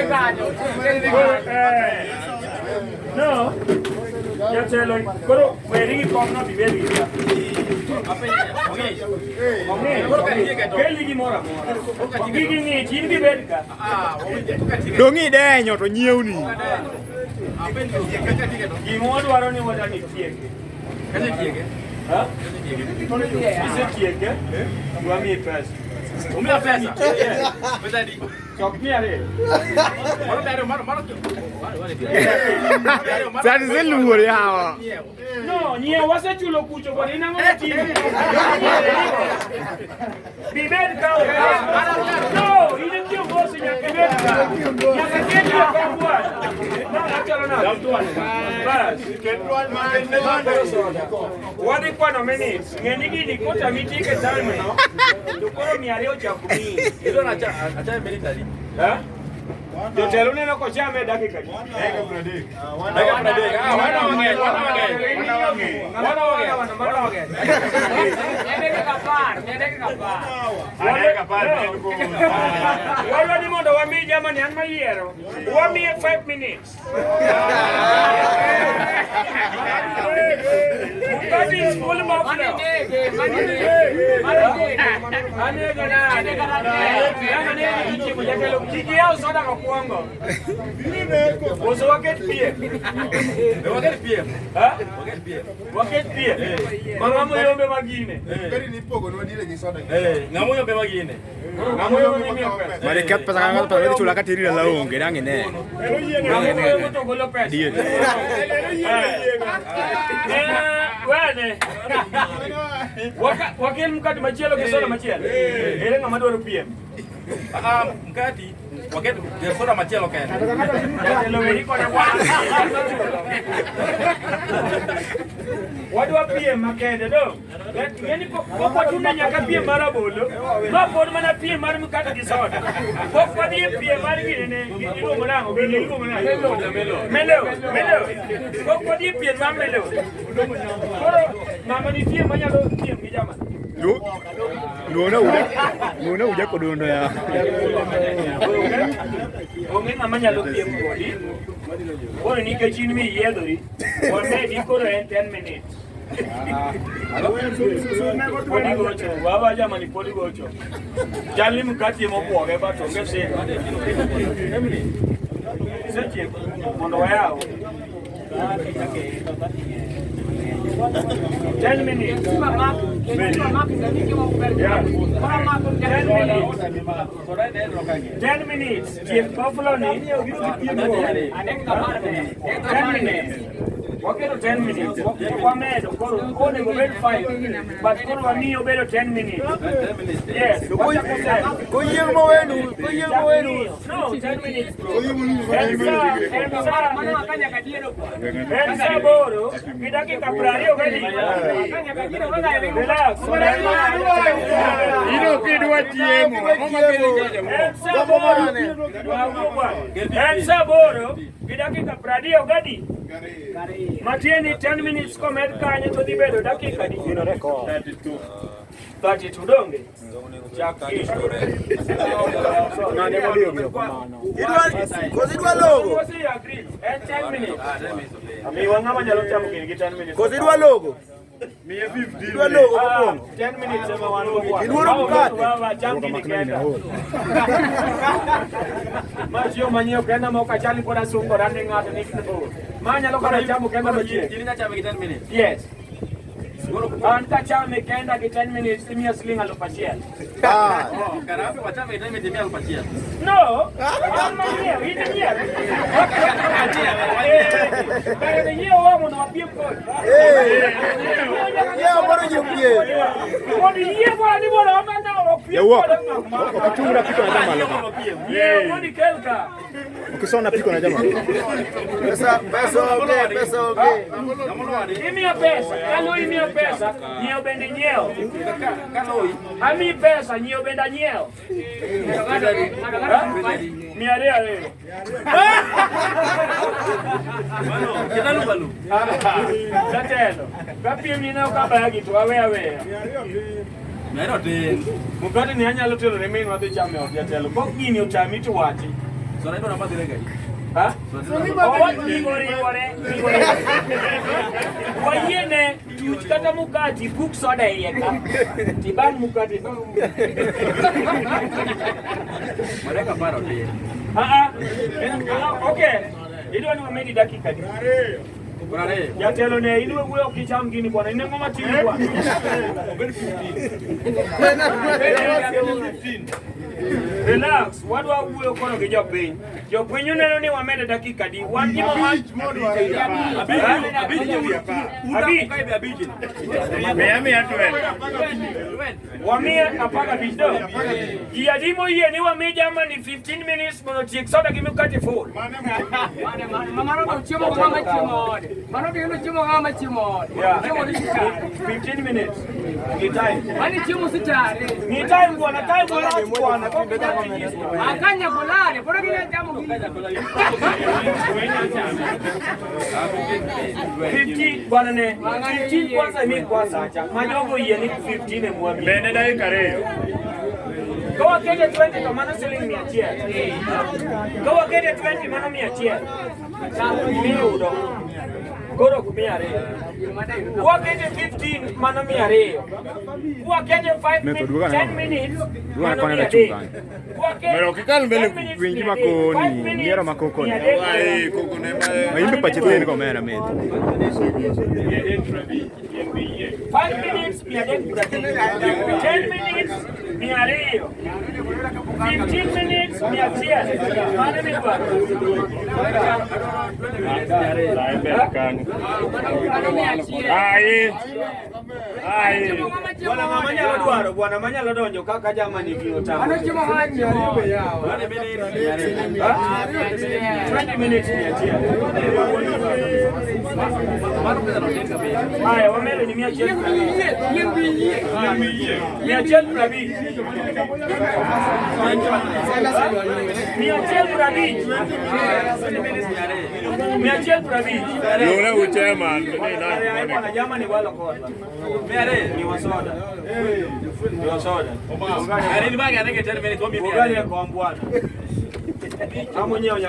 Kanyo. No. Jatelo koro weri gi komno bibed gi ka. Kelni gimoro amora. Gigi ng'ich in bibed ka. Dong' idenyo to nyiewni. Gima wadwaro ni wadani tieke. Ha? Isetieke? Wamiyi pesa. Umiya pesa. Pesa di. Chok 200. Mano mano. Sani iseluor yawa. No, nyiew wasechulo kucho bwana in ang'o matimo? Bibed ka ok. No, in e kiongozi nyaka ibed ka. Nyaka keti e kom bwana. Ma achalo nade? Bas. Wadhi kwano minutes. Ng'e ni gini kotami tike time no, to koro 200 ochako miyi. Acha minute adi. Ha? Jotelo uneno kochame dakika adi? Dakika 30. Ah, wana wang'eny, wana wang'eny. Wana wang'eny. Wana wang'eny. Wadwa ni mondo wami jamani an mayiero. Wamiye 5 minutes. Mukati is full muffler. Anego nade? Yang anego kichiemo jatelo. Kik iyaw soda mokwongo. Koso waket piem. Waket piem. Ha? Waket piem. Waket piem. Mama moyombe magine. Eh, ng'amo yombe magine. Ng'ama oyombe miyo pesa. Mane ket pesa ka ng'ato pesa chula ka teri dala onge dang' ine. Ng'ama oyombe to golo pesa. Adier. Eh, wene. Wakel mkate machielo gi soda machielo. Ere ng'ama dwaro piem? Ah, mkati waket soda machielo kende. Jatelo weri kode wang'. Wadwa piem makende do. Ng'eni pok wachune nyaka piem mar rabolo. Ma pod mana piem mar mkate gi soda. Pok wadhi e piem mar ginene iluongo nang'o? Gini iluongo nang'o? Melo. Melo. Pok wadhi e piem mar melo. Koro ng'ama nitie manyalo piem gi jama. Luona uja. Luona uja kodondo ya. Onge ng'ama nyalo piem kodi. Koro nikech in miyiedhori, wamedi koro en 10 minutes. Podi gocho, baba jamani podi gocho. Chal ni mkati emobuoge but onge sin. Isetieko mondo wayaw. 10 minutes. Yeah. 10 minutes. 10 minutes. Tiek buffalo ni. 10 minutes. Waketo 10 minutes. Wamedo koro onego bed 5. But koro wamiyo bedo 10 minutes. Yes. Wachako seven. Koyieng' mowenu, koyieng' mowenu. No, 10 minutes bro. En sa 8 gi dakika 22. Relax. In ok idwa chiemo. En sa 8. En sa 8 gi dakika 22. Matieni 10 minutes komed kanyo to dhi bedo dakika adi? 32 donge? Chak gi. Ng'ane modiyo miyo kamano. Koso idwa logo? Wase agree. En 10 minutes. Miwa ng'ama nyalo chamo gini gi 10 minutes. Koso idwa logo? Idwa logo mokwongo? 10 minutes ema wan go bwana. Iluoro mkate? Wa cham gini kenda. Ma chiemo manyiewo kenda ma ok achal ni pod asungora ni ng'ato ni Ma nyalo kata chamo kenda machiegni. In inyalo chame gi 10 minutes. Yes. An kachame kenda gi 10 minutes imiya siling 1000. Karabe wachame gi 10 minutes imiya 1000. No, an manyiewo, in inyiewo. Kare be nyiewo wa mondo wapiem kodi. Nyiewo mondo ji opiem. Mondo iyie bwana ni mondo omenda opiem Jawuok. kode. Ok ichung' napiko na jamalo. Nyiewo mondo ikel ka. Ukisona piko na jamalo. Pesa, pesa onge, pesa onge. Imiya pesa, kalo imiya pesa, nyiewo bende nyiewo. Amiyi pesa, nyiewo bende anyiewo. 200 200. Mano, Jatelo, kapiem ni ne ok abagi to awe aweya. Mero tin. Mkate ni anyalo tero ne minwa dhi chame od jatelo. Kok gini otami to wachi. Sona ndo namba dire gai. Ha? Owach gigo riwore. Wayiene tuch kata mukati puk soda e iye ka. Tiban mukati no. Madaka paro tin. Ah ah. Okay. Idwa ni wamedi dakika di. Brare. Jatelo ne idwa wuoyo ok icham gini bwana. Inengo matin bwana. 15. Relax, wadwa wuoyo kono gi jopiny. Jopiny uneno ni wamedo dakika di. Wan gima wa Abich. Abich. Miya 12. Wamiye 15 do. Ji adi moyie ni wami jamani 15 minutes mondo otiek soda gi mkate full. Mano chiemo mama chiemo ode. Mano gino chiemo mama chiemo ode. Yeah. Chiemo ni sitare. 15 minutes. Ni time. Mani chiemo sitare. Ni time bwana, time bwana bwana. Akanya kolare, poro gina chamo gini. 50 bwana ne. 15 kwanza mi kwanza acha. Majogo yie ni 15 e mwami. Bende dakika 2. Ka wakete 20 to mano siling 100. Ka wakete 20 mano 100. Miyudo. Koro ok 200. Wakete 15 mano 200. Wakete 5 Metho, minutes, duoga 10 neno. minutes Duoga mano koni 300. achunga. Wakete Mero kikal mbele 10 minutes, winji 300. makoni, 5 minutes, nyiero makokoni. 300. Ai, koko ne ma. Ma imbe pache tin go omera mit. 5 minutes, 350. 10 minutes, 200. 15 minutes, 100. Mano midwaro. Mano 100. Ai. Ai. Chiemo mama chiemo Bwana mama ode. nyalo dwaro, bwana manyalo donjo kaka jamani gino tamo. Mano chiemo mama chiemo ode. Ha? 20 minutes 100. Haya, wamedo ni 150. Yien bi yie. 150. 150. 150. Luna uchairman. Haya, bwana jamani walo kodwa. Ni wasoda. Ni wasoda. Ani ni bagi anenge 10 minutes. Ugali kwa mbwana. Kama mwenyewe.